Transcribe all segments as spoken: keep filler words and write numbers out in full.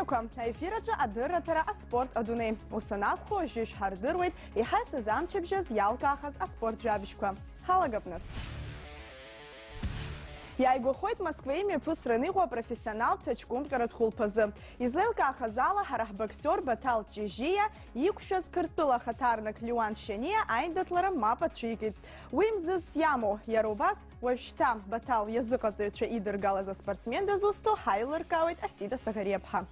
Аефир аҿы адырраҭара аспорт адунеи. Ус анакәха, уажәы ишәҳардыруеит иҳаҩсыз амчыбжьаз иалкаахаз аспорт жәабжьқәа. Ҳалагап нас. Иааигәахоит Москвеи мҩаԥысраны иҟоу апрофессионалтә ҭаҷкәымҟьаратә хәылԥазы. Излеилкаахаз ала, ҳара ҳбоксиор Баҭал Ҷыжьиа иқәшәаз Қырҭтәыла ахаҭарнак Леуан Шьаниа аиндаҭлара мап ацәикит. Уи мзызс иамоу, иара убас уажәшьҭа Баҭал иазыҟаҵаҩцәа идыргалаз аспортсмен дызусҭоу ҳаилыркаауеит Асида Саӷариаԥҳа.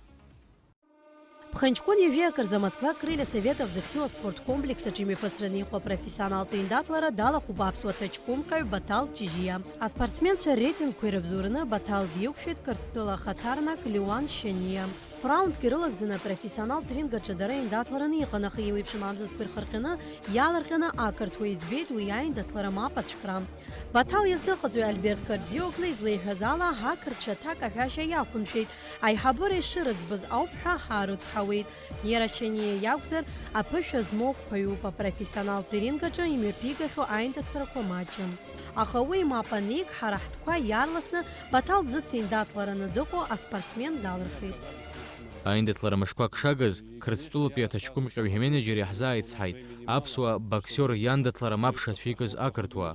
Ԥхынҷкәын ҩажәи акы рзы Москва Крылья Советов захьӡу аспорткомплекс аҿы имҩаԥысраны иҟоу апрофессионалтә еиндаҭлара далахәуп аԥсуа ҭаҷкәымҟьаҩ Баҭал Ҷыжьиа. Аспортсменцәа рейтингқәа ирыбзоураны Баҭал диқәшәеит Қырҭтәыла ахаҭарнак Леуан Шьаниа. Ф-раундк ирылагӡаны апрофессионалтә ринг аҿы дара еиндаҭлараны иҟан, аха еиуеиԥшым амзызқәа ирхырҟьаны иаларҟьаны ақырҭуа иӡбеит уи аиндаҭлара мап ацәкра. Баҭал иазыҟаҵаҩ Альберт Кардиоглы излеиҳәаз ала, ақырҭцәа аҭак аҳәашьа иақәымшәеит, аиҳабыра ишырыӡбаз ауп ҳәа ҳаарыцҳауеит. Иара Шьаниа иакәзар, аԥышәа змоу қәԥаҩуп, апрофессионалтә ринг аҿы имҩаԥигахьоу аиндаҭларақәа маҷым. Аха уи мап аник, ҳара ҳтәқәа иаарласны Баҭал ӡыц еиндаҭлараны дыҟоу аспортсмен далырхит. Аиндаҭлара мышқәак шагыз, Қырҭтәылатәи аҭаҷкәымҟьаҩ именеџьер иаҳзааицҳаит, аԥсуа боксиор иандаҭлара мап шацәикыз ақырҭуа.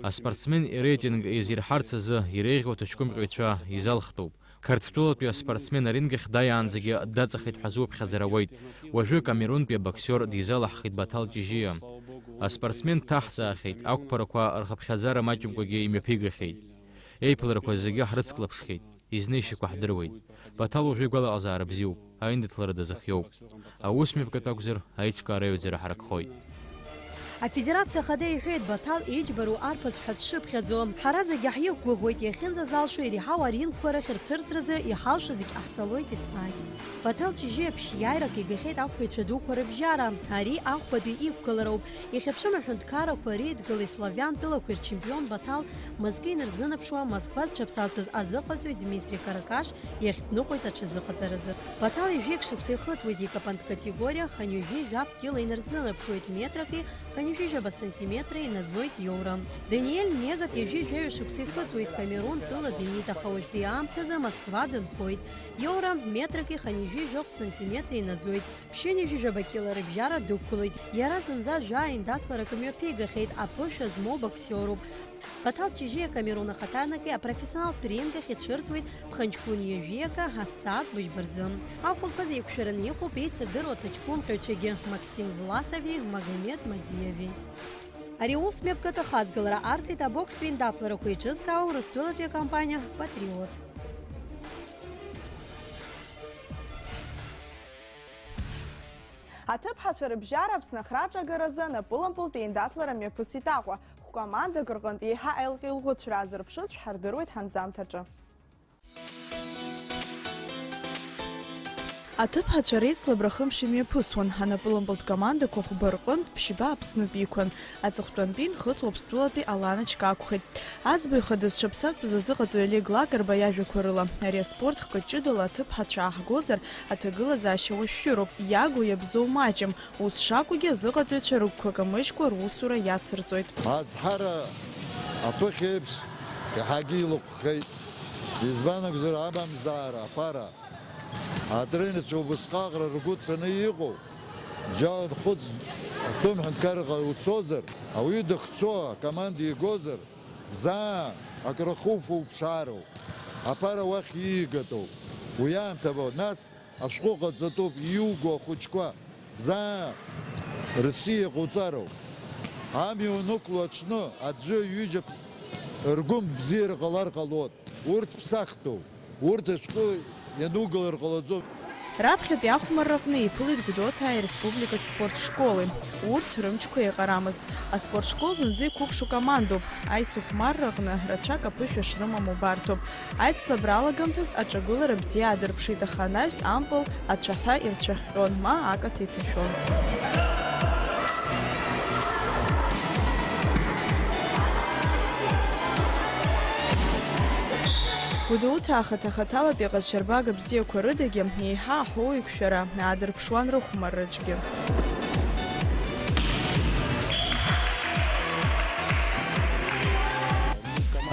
Аспортсмен иреитинг еизирҳарц азы иреиӷьу аҭаҷкәымҟьаҩцәа изалхтәуп. Қырҭтәылатәи аспортсмен аринг ахь дааиаанӡагьы даҵахеит ҳәа зуԥхьаӡара ауеит. Уажәы Камерунтәи абоксиор дизалаҳхит Баҭал Ҷыжьиа. Аспортсмен дҭаҳҵаахьеит, ақәԥарақәа рхыԥхьаӡара маҷымкәагьы имҩаԥигахьеит. Еиԥыларақәа зегьы ҳрыцклаԥшхьеит. Изнеишьақәа ҳдыруеит. Баҭал уажәы игәалаҟазаара бзиоуп, аиндаҭлара дазыхиоуп. Аусмҩаԥгатә акәзар, аиҿкаара аҩаӡара ҳаракхоит. Афедерациа Ахада иҳәеит, Баҭал иџьбароу арԥыс ҳәа дшыԥхьаӡо. Ҳара зегьы ҳиқәгәыӷуеит, иахьынӡазалшо иреиҳау арингқәа рахь рцәырҵразы иҳалшо зегь ҟаҳҵалоит еснагь. Баҭал Ҷыжьиа ԥшьиааирак игахьеит ахәԥаҩцәа дуқәа рыбжьара. Ари ахәбатәи иқәгылароуп. Иахьа аԥшәымаҳәынҭқаррақәа реидгылеи славиан тәылақәеи рчемпион Баҭал мызкы инарзынаԥшуа, Москва зҽаԥсазтәыз азыҟаҵаҩ Дмитри Каракаш иахь дныҟәеит аҽазыҟаҵаразы. Баҭал ҩажәеиԥшь шықәса ихыҵуеит икапант категориа, хынҩажәи жәаф кила инарзынаԥшуеит метраки хынҩажәи жәаба сантиметри инаӡоит иоура. Даниель Негат ҩажәи жәаҩа шықәса ихыҵуеит Камерун тәыла дыҩит, аха уажәтәи аамҭазы Москва дынхоит. Иоура метраки хынҩажәи жәохә сантиметри инаӡоит. Ԥшьынҩажәи жәаба кила рыбжьара дықәлеит. Иара зынӡа жәа аиндаҭларак мҩаԥигахьеит, аԥышәа змоу боксиоруп. Баҭал Ҷыжьиа Камерун ахаҭарнаки апрофессионалтә ринг ахь ицәырҵуеит ԥхынҷкәын ҩажәи акы ҳассааҭ быжьба рзы. Ахәылԥаз еиқәшәараны иҟоуп еицырдыруа аҭаҷкәымҟьаҩцәагьы Максим Власови Магомед Мадиеви. Ари аус мҩаԥгатә ахаҵгылара арҭеит абокстә еиндаҭларақәа еиҿызкаау Урыстәылатәи акомпаниа Патриот. Аҭыԥҳацәа рыбжьара Аԥсны ахраҿагаразы анапылампылтә еиндаҭлара мҩаԥысит Аҟәа. Хә-командак рҟынтә еиҳа аилҟьа-еилӷәыцәра аазырԥшыз шәҳардыруеит ҳанҵамҭаҿы. Аҭыԥҳацәа реицлабра хымш имҩаԥысуан, анапылампылтә командақәа хәба рҟынтә ԥшьба Аԥснытәиқәан, аҵыхәтәантәи Нхыҵ Уаԥстәылатәи Алана Чка акәхеит. Аӡбаҩ хада зҽаԥсазтәыз азыҟаҵаҩ Олег Лакрба иажәақәа рыла, ари аспорт хкы ҷыдала аҭыԥҳацәа ааҳгозар, аҭагылазаашьа уашәшәыроуп, иагу иабзоу маҷым, ус шакәугьы азыҟаҵаҩцәа рыгәқәа камыжькәа русура иацырҵоит. Азҳара аԥыхьеиԥш иаҳагьы илыхәхеит, избан акәзар, амамзаара аԥара атренерцәа убысҟак ргәы цаны иҟоу, џьа нхәыҵ атәым ҳәынҭқарраҟа уцозар, ауаҩы дыхцо акоманда игозар, заа акрыхуфо уԥшаароуп. Аԥара уахь иигатәуп. Уи аамҭа або, нас ашәҟәы ҟаҵатәуп, иуго ахәыҷқәа заа рсиа ҟауҵароуп. Амҩа унықәло аҽны аӡәы ҩыџьа ргәы бзиара ҟалар ҟалоит. Урҭ ԥсахтәуп. Урҭ ашәҟәы ианугалар ҟалаӡом. Раԥхьатәи ахәмарраҟны иԥылеит Гәдоуҭа ареспубликатә спорт школи. Урҭ рымчқәа еиҟарамызт. Аспорт школ зынӡа иқәыԥшу командоуп. Аицыхәмарраҟны рацәак аԥышәа шрымам убарҭоуп. Аицлабра алагамҭаз аҿагылара бзиа аадырԥшит, аха анаҩс ампыл ацәаҳәа ирцәаҳәон, ма акаҭа иҭашәон. Гәдоуҭа ахаҭа-хаҭалатәи аҟазшьарбага бзиақәа рыдагьы еиҳа аҳәоу еиқәшәара аадырԥшуан рыхәмарраҿгьы.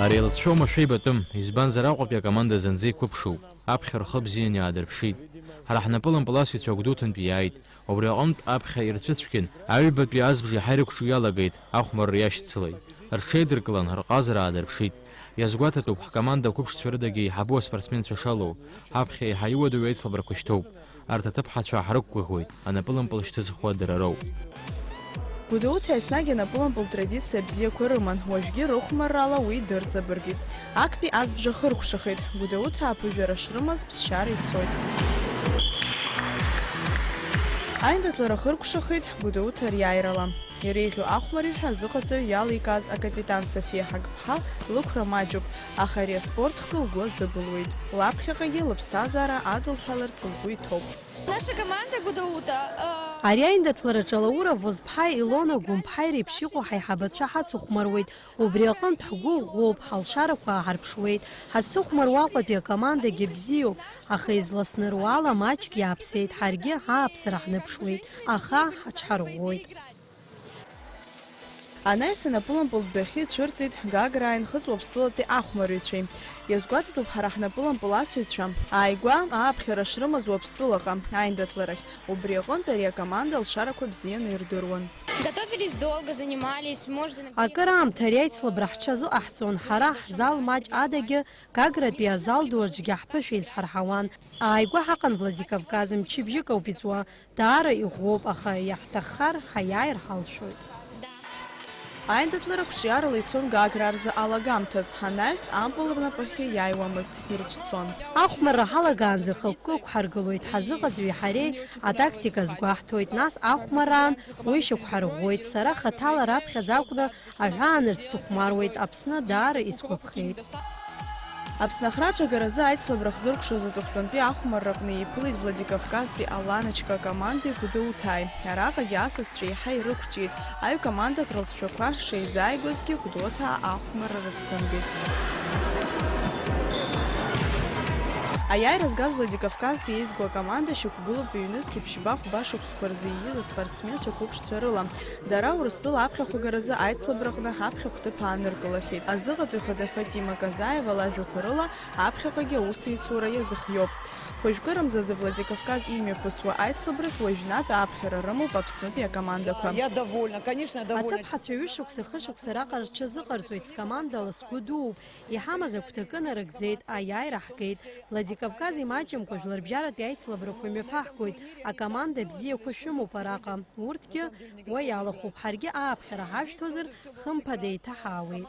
Ари еилыҵшәоума шәеибатәым, избанзар Аҟәатәи акоманда зынӡа иқәыԥшуп. Аԥхьа рхы бзианы иаадырԥшит. Ҳара ҳнапылампыласҩцәа Гәдоуҭантәи иааит. Убри аҟынтә аԥхьа ирцәыцәгьан, аҩбатәи азбжа иаҳа ирықәҿиалагеит, ахәмарра иашьцылеит. Рҽеидыркылан, рҟазара аадырԥшит. Иазгәаҭатәуп, ҳкоманда қәыԥшцәа рыдагьы еиҳабу аспортсменцәа шалоу. Ҳаԥхьа еиҳа иуадаҩу аицлабрақәа шьҭоуп. Арҭ аҭыԥҳацәа ҳрықәгәыӷуеит, анапылампыл шьҭызхуа дара роуп. Гәдоуҭа еснагь анапылампыл традициа бзиақәа рыман, уажәгьы рыхәмаррала уи дырҵабыргит. Актәи азбжа хыркәшахеит, Гәдоуҭа аԥыжәара шрымаз ԥсшьара ицоит. Аиндаҭлара хыркәшахеит Гәдоуҭа риааирала. Иреиӷьу ахәмарҩы ҳәа азыҟаҵаҩ иаликааз акапитан Софиа Ҳагԥҳа лықәра маҷуп, аха ари аспорт хкы лгәы азыбылуеит. Лаԥхьаҟагьы лыԥсҭазаара адылҳәаларц лгәы иҭоуп. Наша команда Гудаута, э, Ари аиндаҭлараҿы Лаура Возԥҳаи Илона Гәымԥҳаи реиԥш иҟоу ҳаиҳабацәа ҳацыхәмаруеит. Убри аҟынтә ҳгәы ӷәӷәоуп, ҳалшарақәа ааҳарԥшуеит. Ҳазцыхәмаруа Аҟәатәи акомандагьы бзиоуп, аха изласныруа ала маҷк иааԥсеит, ҳаргьы ааԥсара ҳныԥшуеит, аха ҳаҽҳарӷәӷәоит. Анаҩс анапылампыл дәахьы ицәырҵит Гаграа Нхыҵ Уаԥстәылатәи ахәмарҩцәеи. Иазгәаҭатәуп ҳара ҳнапылампыласҩцәа ааигәа ааԥхьара шрымаз Уаԥстәылаҟа аиндаҭларахь. Убри аҟынтә ари акоманда алшарақәа бзианы ирдыруан. Готовились долго, занимались, может, иногда... Акыр аамҭа ари аицлабра ҳҽазыҟаҳҵон, ҳара ҳзал маҷ адагьы Гагратәи азал ду аҿгьы ҳԥышәа изҳарҳауан. Ааигәа ҳаҟан Владикавказ, мчыбжьык ауп иҵуа, даара иӷәӷәоуп, аха иаҳҭаххар, ҳаиааир ҳалшоит. Аиндаҭлара қәҿиарала ицон Гаграа рзы алагамҭаз, ҳанаҩс ампыл рнапахьы иааиуамызт, ирцәцон. Ахәмарра ҳалагаанӡа хықәкы ықәҳаргылоит, ҳазыҟаҵаҩи ҳареи атактика азгәаҳҭоит, нас ахәмарраан уи шьақәҳарӷәӷәоит, сара хаҭала раԥхьаӡа акәны аҳәаанырцә сыхәмаруеит, Аԥсны даара исгәаԥхеит. Аԥсны ахраҿ агаразы аицлабра хзыркәшоз аҵыхәтәантәи ахәмарраҟны иԥылеит Владикавказтәи Аланочка акомандеи Гәдоуҭааи. Араҟагьы асасцәа еиҳа ирықәҿиеит, аҩ командак рылҵшәақәа шеизааигозгьы Гәдоуҭаа ахәмарра рызҭымгеит. Аиааира згаз Владикавказтәи еизго акоманда шьақәгылоуп ҩнызқьи ԥшьба-хәба шықәсқәа рзы ииз аспортсменцәа қәыԥшцәа рыла. Дара Урыстәыла аԥхьахәагаразы аицлабраҟны аԥхьахә ҭыԥ ааныркылахьеит. Азыҟаҵаҩ хада Фатима Казаева лажәақәа рыла, аԥхьаҟагьы аусеицура иазыхиоуп. Хәажәкырамзазы Владикавказ имҩаԥысуа аицлабрахь уажәнатә ааԥхьара рымоуп Аԥснытәи акомандақәа. Я довольна, конечно, довольна. Аҭыԥҳацәа ҩышықәса хышықәса раҟара рҽазыҟарҵоит, скомандала сгәы дууп. Иҳамаз агәҭакы нарыгӡеит, аиааира ҳгеит. Владикавказ имаҷымкәа жәларбжьаратәи аицлабрақәа мҩаԥаҳгоит. Акоманда бзиақәа шәымоуп араҟа. Урҭгьы уа иалахәуп, ҳаргьы ааԥхьара ҳашәҭозар, хымԥада еиҭаҳаауеит.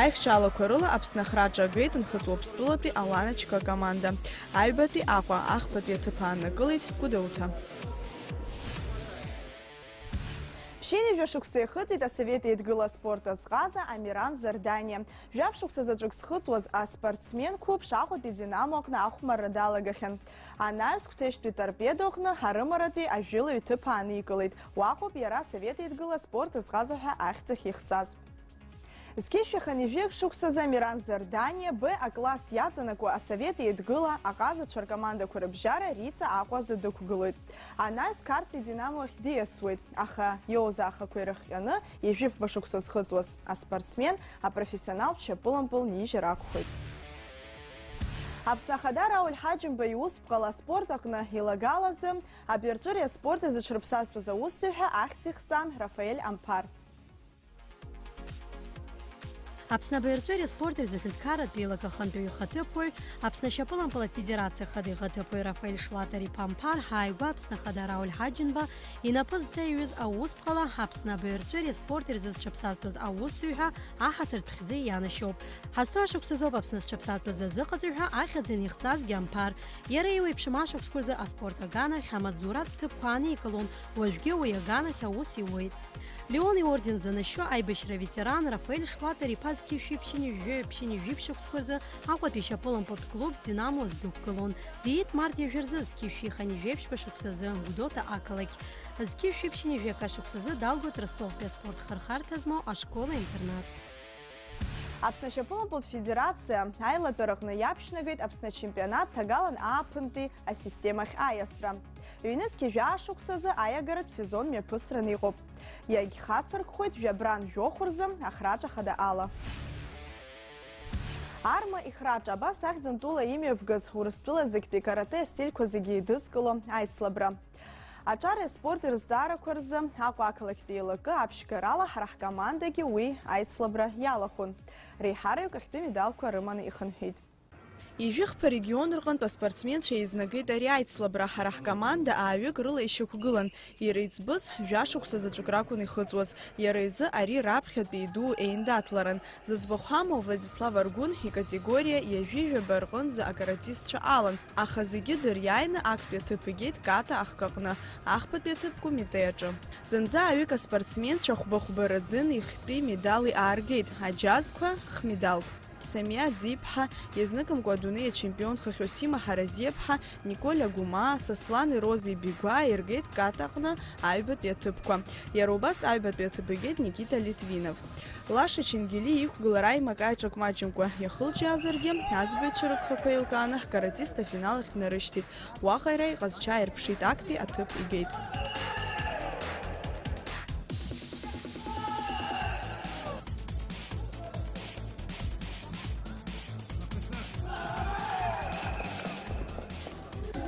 Аихшьаалақәа рыла Аԥсны ахраҿы агеит Нхыҵ Уаԥстәылатәи Аланочка акоманда. Аҩбатәи Аҟәа, ахԥатәи аҭыԥ ааннакылеит Гәдоуҭа. Ԥшьынҩажәа шықәса иахыҵит Асовет Еидгыла аспорт азҟаза Амиран Зарданиа. Жәаф шықәса заҵәык зхыҵуаз аспортсмен қәыԥш Аҟәатәи Динамо аҟны ахәмарра далагахьан. Анаҩс Қәҭешьтәи Торпедо аҟны арымаратәи ажәылаҩ ҭыԥ ааникылеит. Уаҟоуп иара Асовет Еидгыла аспорт азҟаза ҳәа ахьӡ ахьихҵаз. Зқьышә жәаха ҩажәи жәаҩык шықәсазы Амиран Зарданиа Б А класс иаҵанакуа Асовет Еидгыла аҟазацәа ркомандақәа рыбжьара Риҵа Аҟәа азы дықәгылоит. Анаҩс Қарҭтәи Динамо ахь диасуеит, аха иоуз аахақәа ирыхҟьаны ҩажәи фба шықәса зхыҵуаз аспортсмен апрофессионалтә шьапылампыл нижьыр акәхоит. Аԥсны Ахада Рауль Ҳаџьымба иусԥҟала аспорт аҟны илагалазы абаҩрҵәыреи аспорти зыҽрыԥсазтәыз аусзуҩ ҳәа ахьӡ ихҵан Рафаель Амԥар. Аԥсны абаҩрҵәыреи аспорти рзы ҳәынҭқарратә еилак ахантәаҩы ихаҭыԥуаҩ, Аԥсны ашьапылампыл афедерациа ахада ихаҭыԥуаҩ Рафаель Шлатер-иԥа Амԥар, ҳааигәа Аԥсны Ахада Рауль Ҳаџьымба инапы зҵаҩыз аусԥҟала Аԥсны абаҩрҵәыреи аспорти рзы зҽаԥсазтәыз аусзуҩ ҳәа аҳаҭыртә хьӡы ианашьоуп. Ҳазҭоу ашықәсазоуп Аԥсны зҽаԥсазтәыз азыҟаҵаҩ ҳәа ахьӡ ианихҵазгьы Амԥар. Иара еиуеиԥшым ашықәсқәа рзы аспорт аганахь амаҵзуратә ҭыԥқәа ааникылон, уажәгьы уи аганахь аус иуеит. Леон иорден занашьо аибашьра аветеран Рафаель Шлатер-иԥа зқьышәи ԥшьынҩажәи жәаҩа ԥшьынҩажәи жәиԥшь шықәсқәа рзы Аҟәатәи ашьапылампылтә клуб Динамо аздықәгылон. Диит март ҩажәа рзы, зқьышәи хынҩажәи жәаҩа ԥшьба шықәсазы Гәдоуҭа ақалақь. Зқьышәи ԥшьынҩажәи акы шықәсазы далгоит Ростовтәи аспорт хырхарҭа змоу ашкол-интернат. Аԥсны ашьапылампылтә федерациа аилатәараҟны иаԥшьнагеит Аԥсны ачемпионат ҭагалан ааԥынтәи асистемахь аиасра. Ҩнызқьи жәаа шықәсазы аиагаратә сезон мҩаԥысраны иҟоуп. Иагьхацыркхоит жәабран жәохә рзы ахраҿа хада ала. Арма ихраҿ абас ахьӡынтәыла имҩаԥгаз Урыстәыла зегьтәи каратэ астильқәа зегьы еидызкыло аицлабра. Аҿареи аспорти рызҵаарақәа рзы Аҟәа ақалақьтәи еилакы аԥшьгарала ҳара ҳкомандагьы уи аицлабра иалахәын. Реиҳараҩык ахьтәы медалқәа рыманы ихынҳәит. Ижәыхԥа регион рҟынтә аспортсменцәа еизнагеит ари аицлабра, ҳара ҳкоманда ааҩык рыла ишьақәгылан, иара иӡбыз жәашықәса заҵәык ракәын ихыҵуаз, иара изы ари раԥхьатәи иду еиндаҭларан. Зыӡбахә ҳамоу Владислав Аргәын икатегориа ҩажәи жәаба рҟынӡа акаратистцәа алан, аха зегьы дыриааины актәи аҭыԥ игеит ката ахкаҟны, ахԥатәи аҭыԥ Кумитеи аҿы. Зынӡа ааҩык аспортсменцәа хәба-хәба рыӡын, ихтәи медали ааргеит, аџьазқәа хмедалк. Самиа Ӡиԥҳа, иазныкымкәа адунеи ачемпионха Хьосима Ҳаразиаԥҳа, Николь Агәымаа, Сослани Розеи Бигәаа иргеит ката аҟны аҩбатәи аҭыԥқәа. Иара убас аҩбатәи аҭыԥ игеит Никита Литвинов. Лаша Чингели иқәгылара аимак-аиҿак маҷымкәа иахылҿиаазаргьы, аӡбаҩцәа рыгхақәа еилкааны ҳкаратист афинал ахь днарышьҭит. Уаҟа иара иҟазшьа аирԥшит, актәи аҭыԥ игеит.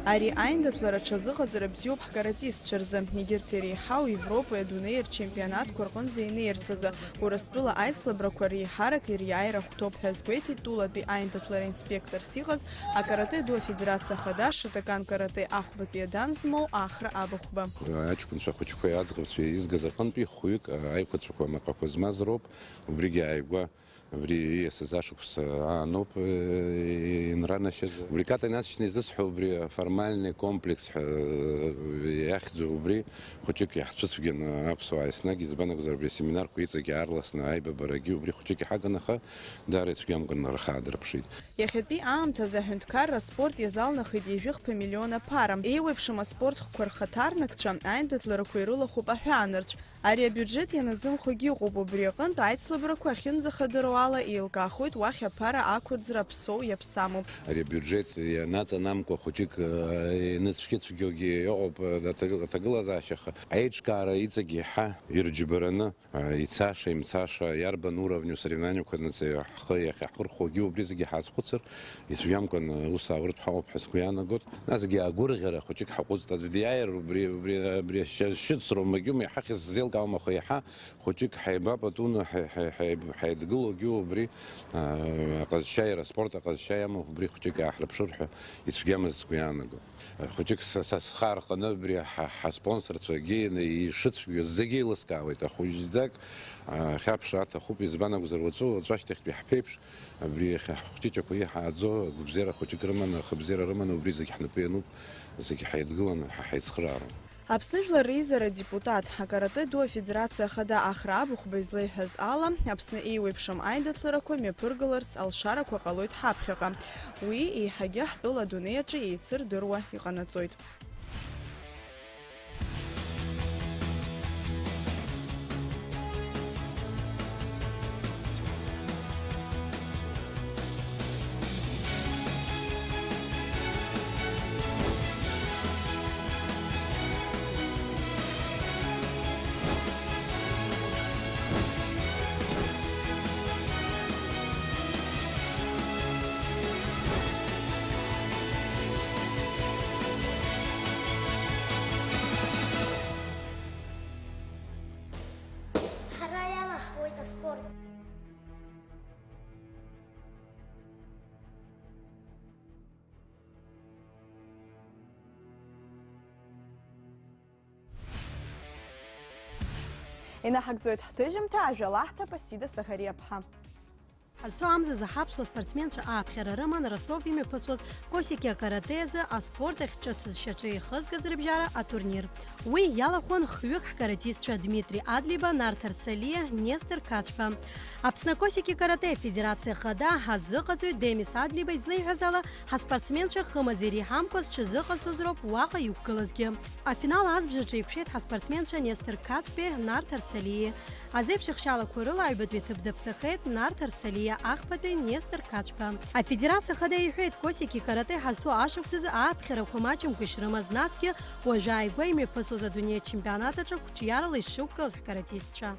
Ари аиндаҭлара ҽазыҟаҵара бзиоуп ҳкаратистцәа рзы, егьырҭ иреиҳау Европеи адунеи рчемпионатқәа рҟынӡа инеирц азы, Урыстәыла аицлабрақәа реиҳарак ириааира ахәҭоуп ҳәа азгәеиҭеит тәылатәи аиндаҭлара инспекторс иҟаз, акарате ду афедерациа ахада Шотокан карате ахәбатәи адан змоу Ахра Абыхәба. Аҷкәынцәа ахәыҷқәеи аӡӷабцәеи изгаз рҟынтәи хәҩык аиқәаҵәақәа амаҟақәа змаз роуп, убригьы ааигәа абри ииасыз ашықәс аан ауп, э, инранашьаз. Убри ката инасшьҭны изысҳәо убри аформальный комплекс ҳәа, э, иахьӡу убри хәыҷык иаҳцәыцәгьан аԥсуаа еснагь, избан акәзар, абри асеминарқәа иҵегь аарласны аибабарагьы убри хәыҷык иҳаган, аха даара ицәгьамкәан рхы аадырԥшит. Иахьатәи аамҭазы аҳәынҭқарра аспорт иазалнахит ҩажәихԥа миллион аԥара. Еиуеиԥшым аспорт хкқәа рхаҭарнакцәа аиндаҭларақәа ирылахәуп аҳәаанырцә. Ари абиуџьеҭ ианазымхогьы ыҟоуп, убри аҟынтә аицлабрақәа ахьынӡахадыруа ала еилкаахоит уахь аԥара ақәырӡра аԥсоу иаԥсаму. Ари абиуџьеҭ ианаҵанамкуа хәыҷык, э, иныцәгьыцәгьоугьы ыҟоуп, э, аҭагы-, аҭагылазаашьа, аха аиҿкаара иҵегь еиҳа ирџьбараны, э, ицаша, имцаша, иарбан уровню соревнованиақәа наӡа ҳхы иахьаҳхырхуагьы убри зегьы ҳазхәыцыр, ицәгьамкәан, э, ус ауртә ҳаҟоуп ҳәа сгәы иаанагоит. Насгьы агәырӷьара хәыҷык ҳаҟәыҵт, аӡә диааир, убри, убри, абри ашьа-, шьыцроу магьума иҳахьыз зеилкаауам, аха иаҳа хәыҷык ҳаибапатуны ҳаи-, ҳаи-, ҳаи-, ҳаидгылогьы убри, аа, аҟазшьа иара, аспорт аҟазшьа иамоу убри хәыҷык иааҳрыԥшыр ҳәа ицәгьамызт сгәы иаанаго. Хәыҷык са, са схы арханы абри ҳа, ҳаспонсорцәагьы ишыцәгьоу зегьы еилыскаауеит, ахәыҷӡак, аа, хьаԥшра аҭахуп, избан акәзар, уаҵәы, уаҵәы ашьҭахьтәи ҳԥеиԥш, абри иахьа ҳхәҷыҷақәа иҳааӡо, агәыбзиара хәыҷык рыманы, ахыбзиара рыманы, убри зегь ҳнапы иануп, зегь ҳаидгыланы ҳа ҳаицхыраароуп. Аԥсны Жәлар реизара адепутат, акарате ду афедерациа ахада Ахра Абыхәба излеиҳәаз ала, Аԥсны еиуеиԥшым аиндаҭларақәа мҩаԥыргаларц алшарақәа ҟалоит ҳаԥхьаҟа. Уи еиҳагьы ҳтәыла адунеи аҿы еицырдыруа иҟанаҵоит. Ҳара иалаҳхуеит аспорт. Инаҳагӡоит ҳҭыжьымҭа, ажәа лаҳҭап Асида Сахариаԥҳа. Ҳазҭоу амзазы ҳаԥсуа спортсменцәа ааԥхьара рыман Ростов имҩаԥысуаз Косики акарате азы аспорт ахь ҿыц зшьаҿа ихызгаз рыбжьара атурнир. Уи иалахәын хҩык ҳкаратистцәа Дмитри Адлиба, Нарҭ Арсалиа, Нестор Қацәба. Аԥсны акосики каратэ афедерациа хада ҳазыҟаҵаҩ Демис Адлиба излеиҳәаз ала, ҳаспортсменцәа хымазеи реиҳамкәа зҽазыҟазҵоз роуп уаҟа иқәгылазгьы. Афинал азбжаҿы иқәшәеит ҳаспортсменцәа Нестор Қацәбеи Нарҭ Арсалиеи. Азеиԥш ахшьалақәа рыла аҩбатәи аҭыԥ даԥсахеит Нарҭ Арсалиа, ахԥатәи Нестор Қацәба. Афедерациа хада иҳәеит, косики каратэ ҳазҭоу ашықәсазы ааԥхьарақәа маҷымкәа ишрымаз, насгьы уажәы ааигәа имҩаԥысуаз адунеи ачемпионат аҿы қәҿиарала ишықәгылаз ҳкаратистцәа.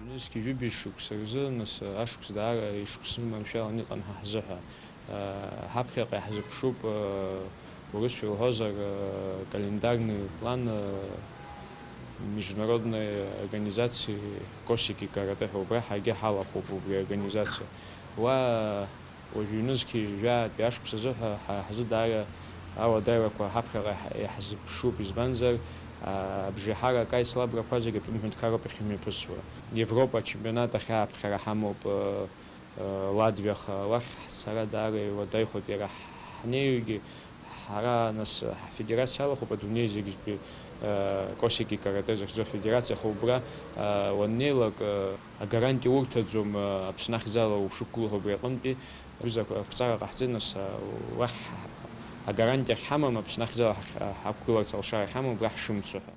Нызқьи жәибжь шықәса рзы, нас, ашықәс даара ишықәсыманшәалан иҟан ҳа ҳзыҳәа. Ҳаԥхьаҟа иаҳзыԥшуп, урысшәа уҳәозар, календарный план международной организации Косики каратэ ҳәа, убра ҳаргьы ҳалахәуп убри аорганизациа. Уа Уажә ҩнызқьи жәаатәи ашықәс азыҳәа ҳара ҳзы даара ауадаҩрақәа ҳаԥхьаҟа иаҳ-, иаҳзыԥшуп, избанзар, а, абжеиҳарак аицлабрақәа зегь атәым ҳәынҭқарроуп иахьымҩаԥысуа. Европа ачемпионат ахь ааԥхьара ҳамоуп, э, э, Латвиаха, уахь ҳцара даара иуадаҩхоит, иара ҳнеиуагьы ҳара, нас, ҳфедерациа алахәуп адунеи зегьтәи, э, Косики каратэ захьӡу афедерациа, аха убра, э, уаннеилак, э, агарантиа урҭаӡом, э, Аԥсны ахьӡала ушықәгылоу убри аҟынтәи. Аҩыза ақәҵара ҟаҳҵеит, нас, уахь агарантиа ахьҳамам, Аԥсны ахьӡала ҳақәгыларц алшара ахьҳамам, убра ҳшымцо ҳәа.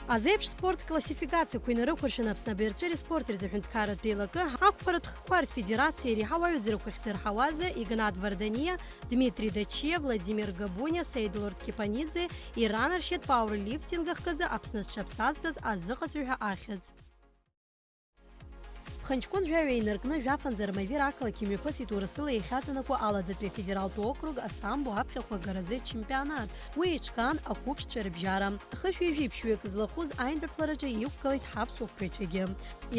Азеиԥш спорт классификациақәа инарықәыршәаны Аԥсны абаҩрҵәыреи аспорти рзы аҳәынҭқарратә еилакы, ақәԥаратә хкқәа рфедерациа иреиҳау аҩаӡарақәа ахьдырҳауаз Игнат Варданиа, Дмитрий Дачиа, Владимир Габуниа, Саид Лорд Кипаниӡе иранаршьеит пауерлифтинг ахкы азы Аԥсны зҽаԥсазтәыз азыҟаҵаҩ ҳәа ахьӡ. Ԥхынҷкәын жәаҩа инаркны жәафынӡа Армавир ақалақь имҩаԥысит Урыстәыла иахьаҵанакуа Аладатәи афедералтә округ асамбо аԥхьахә агаразы ачемпионат. Уи еиҿкаан ақәыԥшцәа рыбжьара. Хышәи жәиԥшьҩык злахәыз аиндаҭлараҿы иқәгылеит ҳаԥсуа қәԥаҩцәагьы.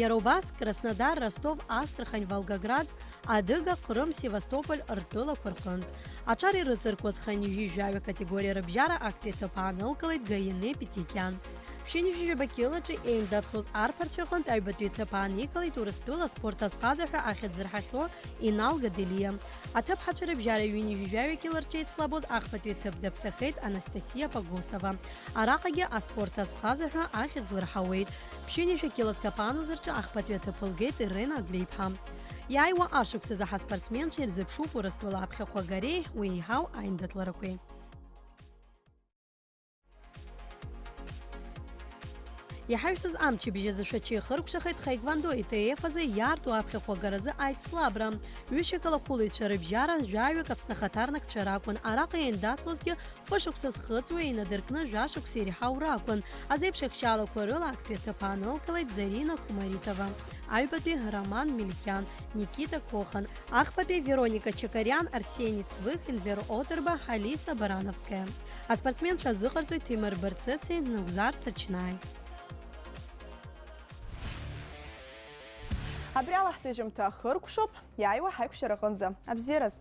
Иара убас, Краснодар, Ростов, Астрахань, Волгоград, Адыга, Ҟрым, Севастополь ртәылақәа рҟынтә. Аҿар ирыҵаркуаз хынҩажәи жәаҩа категориа рыбжьара актәи аҭыԥ аанылкылеит Гаине Петикиан. Ԥшьынҩажәи жәаба килаҿы еиндаҭлоз арԥарцәа рҟынтә аҩбатәи аҭыԥ ааникылеит Урыстәыла аспорт азхаза ҳәа ахьӡ зырҳахьоу Инал Гаделиа. Аҭыԥҳацәа рыбжьара ҩынҩажәи жәаҩа кила рҿы еицлабоз ахԥатәи аҭыԥ даԥсахеит Анастасиа Погосова. Араҟагьы аспорт азхаза ҳәа ахьӡ лырҳауеит. Ԥшьынҩажәа кило зҭаԥануз рҿы ахԥатәи аҭыԥ лгеит Ирена Адлеиԥҳа. Иааиуа ашықәсазы ҳаспортсменцәа ирзыԥшуп Урыстәыла аԥхьахә агареи уи еиҳау аиндаҭларақәеи. Иҳаҩсыз амчыбжь азы Шәача ихыркәшахеит тхэквондо ИТФ азы иаарту аԥхьахә агаразы аицлабра. Ҩышәак алахәылаҩцәа рыбжьара жәаҩык Аԥсны ахаҭарнакцәа ракәын, араҟа иандаҭлозгьы фышықәса зхыҵуа инадыркны жәашықәса иреиҳау ракәын. Азеиԥш ахьчалақәа рыла актәи аҭыԥ аанылкылеит Зарина Кумаритова, аҩбатәи Роман Меликиан, Никита Кохан, ахԥатәи Вероника Чакариан, Арсений Цвых, Енвер Одырба, Алиса Барановская. Аспортсменцәа азыҟарҵоит Ҭемыр Барцыци Нугзар Ҭарчнаи. Абри ала ҳҭыжьымҭа хыркәшоуп, иааиуа ҳаиқәшәара аҟынӡа. Абзиараз!